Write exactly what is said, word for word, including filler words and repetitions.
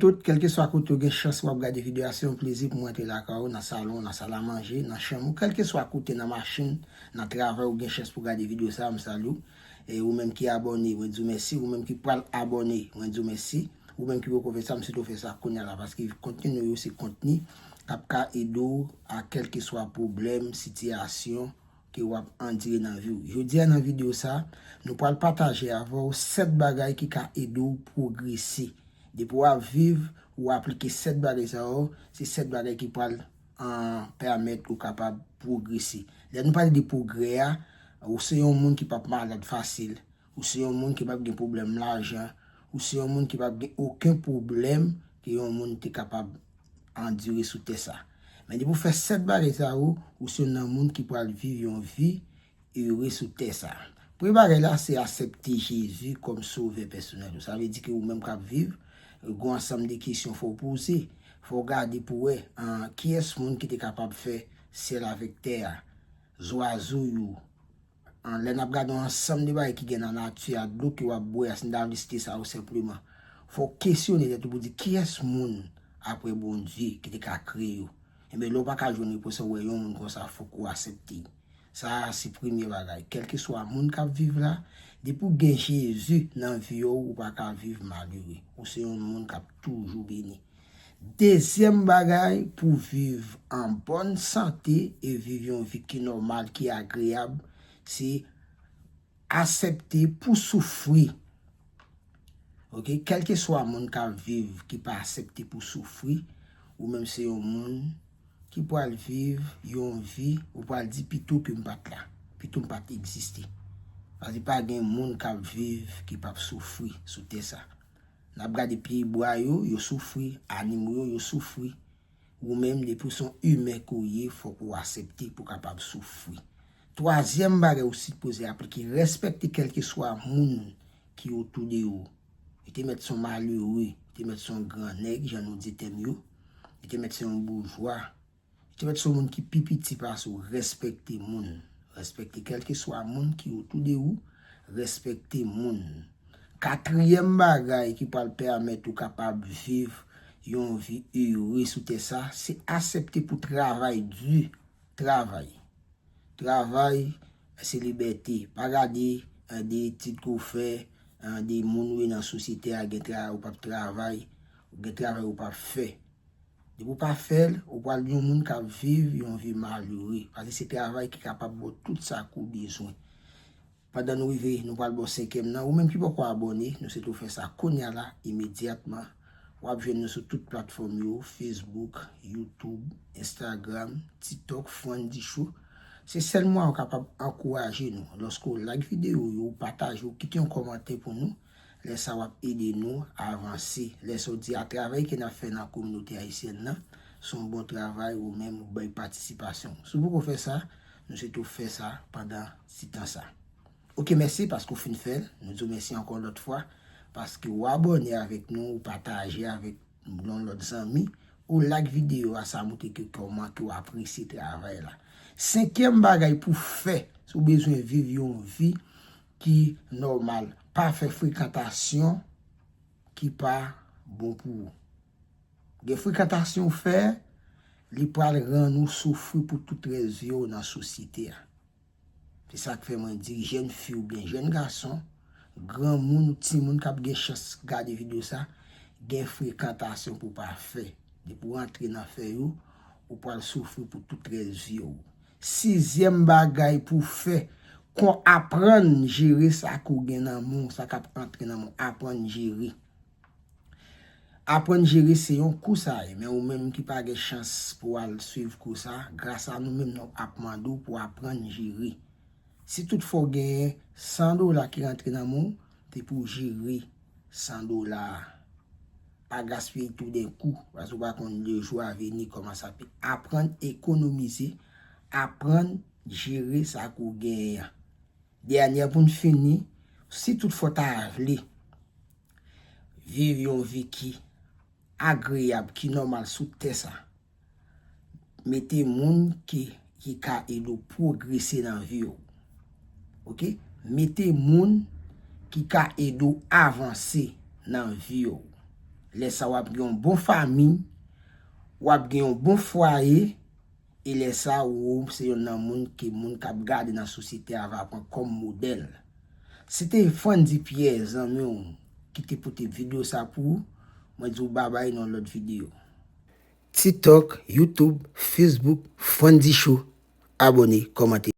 Tout, kèlkeswa kote w gen chans w ap gade videyo a, se yon plezi pou mwen antre lakay ou, nan salon, nan sal a manje, nan chanm ou, kèlkeswa kote, nan machin, nan travay, ou gen chans pou gade videyo sa a, m salye w. E ou menm ki abòne, mwen di w mèsi. Ou menm ki pral abòne, mwen di w mèsi. Ou menm ki poko fè sa, m swete w fè sa kounye a la, paske kontni nou yo se kontni k ap ka ede w a kèlkeswa pwoblèm, sitiyasyon ke w ap andire nan vi w. Jodi a nan videyo sa, nou pral pataje avè w sèt bagay ki ka ede w pwogrese. Depi w ap viv, ou aplike sèt bagay sa yo, se sèt bagay ki pral, ah, pèmèt ou kapab pwogrese. Lè nou pale de pwogrè a, ou se yon moun ki p ap malad fasil, ou se yon moun ki p ap gen pwoblèm lajan, ou se yon moun ki p ap gen okenn pwoblèm ke yon moun te kapab andire sou tè sa. Men depi w fè sèt bagay sa yo, ou se youn nan moun ki pral viv yon vi ere sou tè sa. Premye bagay la, se aksepte Jezi kòm sovè pèsonèl ou. Sa vle di ke ou menm k ap viv, gen yon ansanm de kesyon fò w poze. Fò w gade pou w wè, ah, kiyès moun ki te kapab fè syèl avèk tè a, zwazo yo, ah, lè n ap gade yon ansanm de bagay ki gen nan nati a, dlo ke w ap bwè a, si n ta vle site sa yo senpleman, fò w kesyone tèt ou pou di, kiyès moun, apre Bondye, ki te ka kreye yo? Enben, lè w pa ka jwenn repons lan, w wè yon moun konsa, fòk ou aksepte l. Sa a se premye bagay. Kèlkeswa moun k ap viv la, depi w gen Jezi nan vi w, ou pa ka viv malere. Ou se yon moun k ap toujou beni. Dezyèm bagay, pou viv an bòn sante e viv yon vi ki nòmal, ki agreyab, se aksepte pou soufri. Oke, kèlkeswa moun k ap viv ki pa aksepte pou soufri, ou menm se yon moun ki pral viv yon vi, ou pral di pito ke m pa t la, pito m pa t egziste. Paske pa gen moun k ap viv ki p ap soufri sou tè sa. N ap gade pyebwa yo, yo soufri, animo yo, yo soufri. Ou menm, depi w se yon imen ke w ye, fòk ou aksepte pou w kapab soufri. Twazyèm bagay ou sipoze aplike, respekte kèlkeswa moun ki otou de ou. Li te mèt se yon malere, li te mèt se yon gran nèg, jan nou di tèm yo, li te mèt se yon boujwa, li te mèt se yon moun ki pi piti pase w, respekte moun. Respekte kèlkeswa moun ki otou de ou, respekte moun. Katriyèm bagay ki pral pèmèt ou kapab viv yon vi ere sou tè sa, se aksepte pou travay di. Travay. Travay, se libète. Pa gade, eh, de etid ke w fè, eh, de moun ou ye nan sosyete a, gen travay ou p ap travay, gen travay ou p ap fè. Depi w pa fè l, ou pral yon moun k ap viv yon vi malere. Paske se travay ki kapab ba w tout sa ke w bezwen. Pandan nou rive, nou pral ba w senkyèm nan. Ou menm ki poko abòne, nou swete w fè sa kounye a la, imedyatman. W ap jwenn nou sou tout platfòm yo, Facebook, YouTube, Instagram, TikTok, Fwandi Show. Se sèl mwayen w kapab ankouraje nou. Lòske w like videyo yo, w pataje, w kite yon kòmantè pou nou, lè sa w ap ede nou avanse. Lè sa w di a travay ke n ap fè nan kominote ayisyèn nan, se yon bon travay, ou menm ou bay patisipasyon w. Si w poko fè sa, nou swete w fè sa pandan ti tan sa. Oke, mèsi paske w fin fè l. Nou di w mèsi ankò lòt fwa paske w abòne avèk nou, w pataje avèk yon lòt zanmi, ou like videyo a, sa montre ke kòman ke w apresye travay la. Senkyèm bagay pou fè, si w bezwen viv yon vi ki nòmal, pa fè frekantasyon ki pa bon pou ou. Gen frekantasyon w fè, li pral rann ou soufri pou tout rès vi w nan sosyete a. Se sa k fè mwen di, jèn fi oubyen jèn gason, granmoun ou timoun k ap gen chans gade videyo sa, gen frekantasyon pou w pa fè. Depi w antre nan fè yo, ou pral soufri pou tout rès vi w. Sizyèm bagay pou w fè, kon aprann jere sa ke w gen nan men w, sa k ap antre nan men w, aprann jere. Aprann jere se yon kou sa ye, men ou menm ki pa gen chans pou w al swiv kou sa, gras a nou menm nou ap mande w pou w aprann jere. Si toutfwa w genyen san dola ki rantre nan men w, se pou w jere san dola a. Pa gaspiye l toudenkou, paske w pa konn lejou a vini kòman sa ap ye. Aprann ekonomize, aprann jere sa ke w genyen an. Dènyè pou n fini, si toutfwa w ta vle viv yon vi ki agreyab, ki nòmal sou tè sa, mete moun ki, ki ka ede w pwogrese nan vi w. Oke? Mete moun ki ka ede w avanse nan vi w. Lè sa w ap gen yon bon fanmi, w ap gen yon bon fwaye, e lè sa ou se youn nan moun ke moun k ap gade nan sosyete a va pran kòm modèl. Se te Frandy Pierre, zanmi w, ki te pote videyo sa pou ou. Mwen di w babay nan lòt videyo. TikTok, YouTube, Facebook, Frandy Show. Abòne, kòmante.